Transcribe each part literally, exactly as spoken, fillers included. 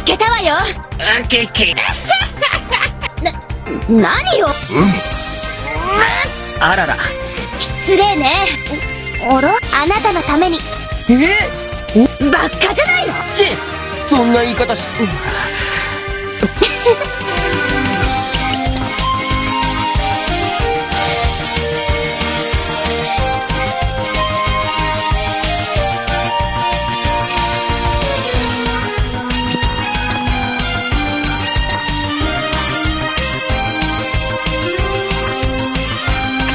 けたわよ。あ、け、け。な、何よ。あらら。失礼ね。あら？あなたのために。え？ばっかじゃないの？ち、そんな言い方し、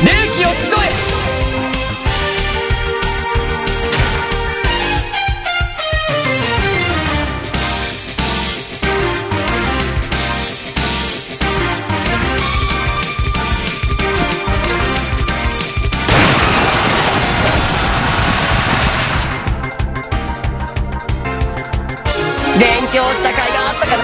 冷気を集え！勉強した甲斐があったかな。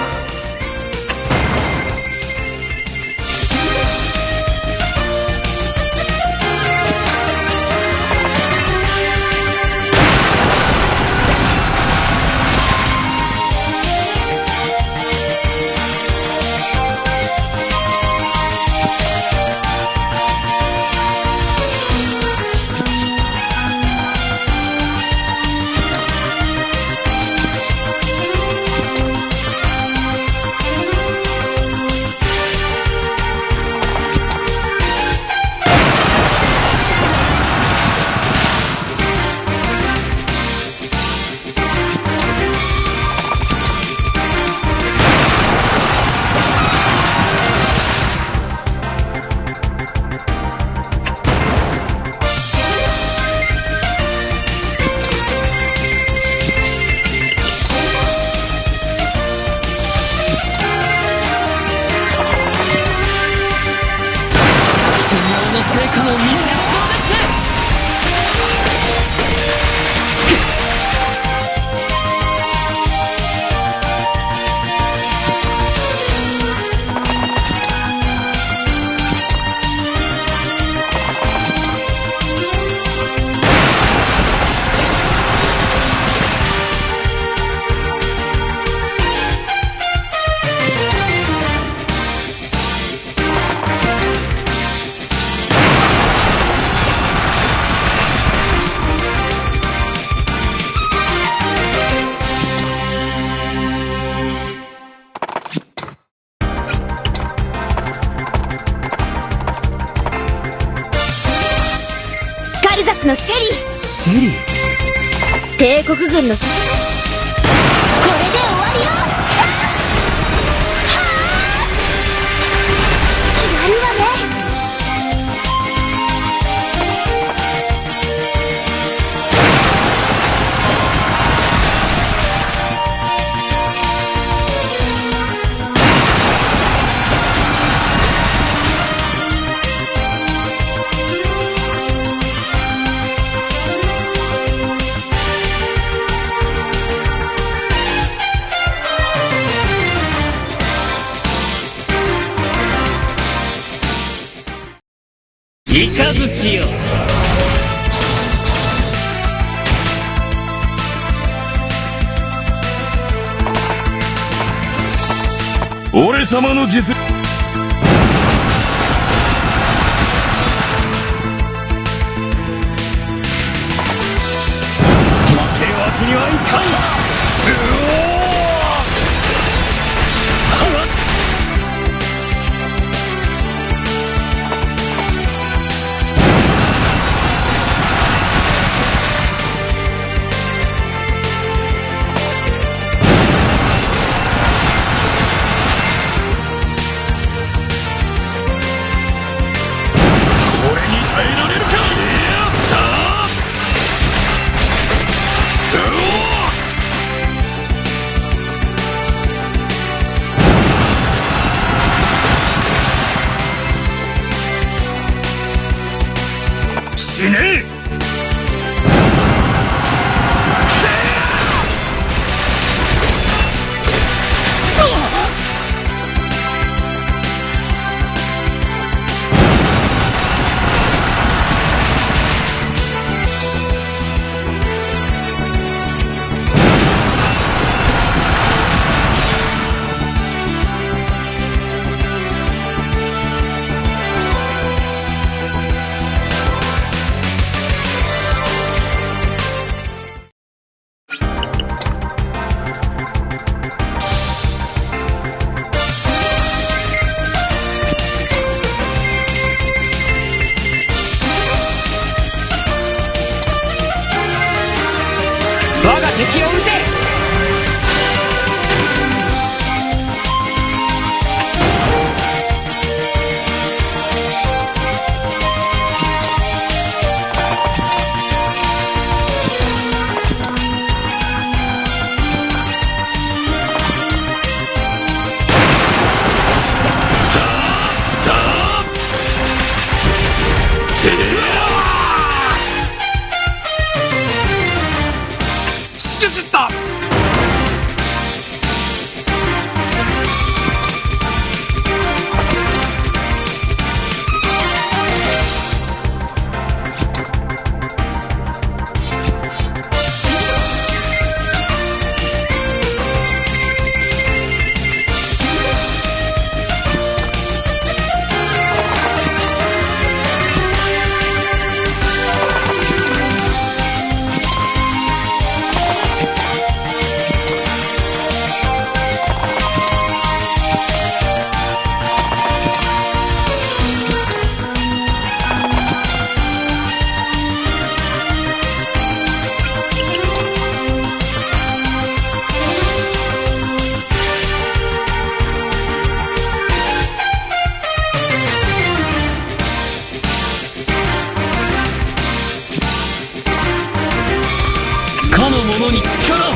修行の成果の見せ所ですね。カルザスのシェリー。シェリー？帝国軍のさ、これで終わりよ。あ！はあ！やるわね。イカズチよ。俺様の術。負けるわけにはいかん。うおー！はっ！これに耐えられるか！やったー！うおー！我が敵を討て。かの者に力を。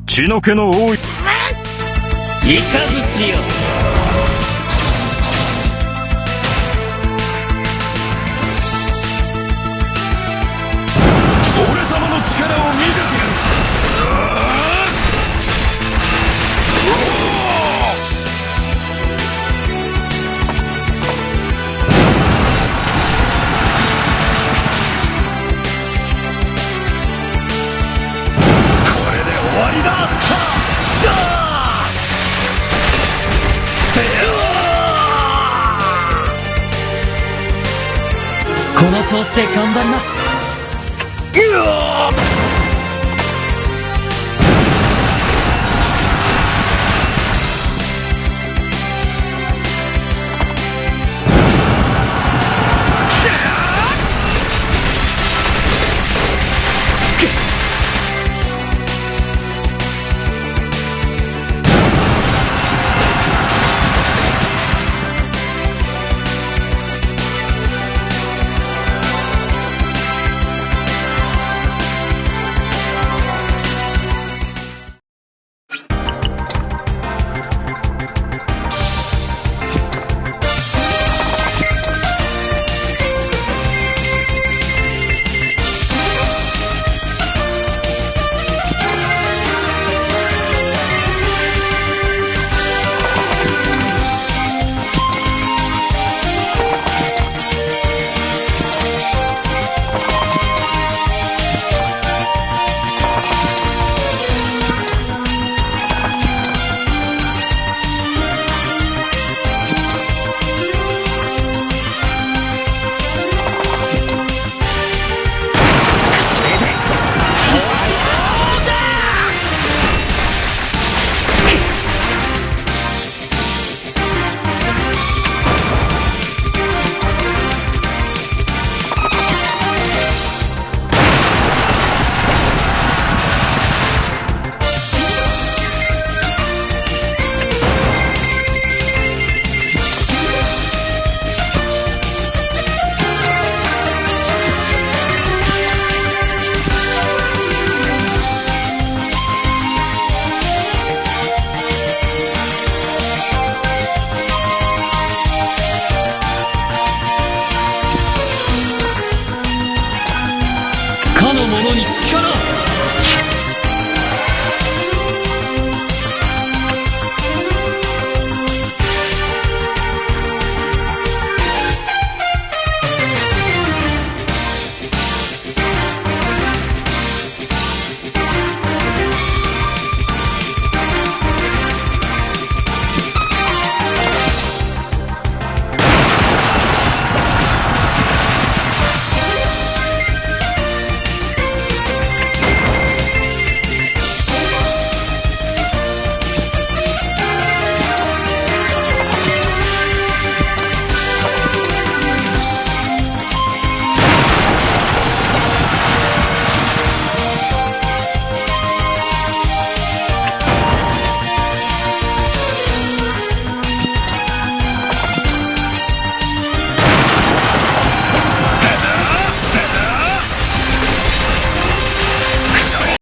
血の気の多い。いかずちよ。俺様の力を見せてやる。これで終わりだ。だ。て。この調子で頑張ります。うわ。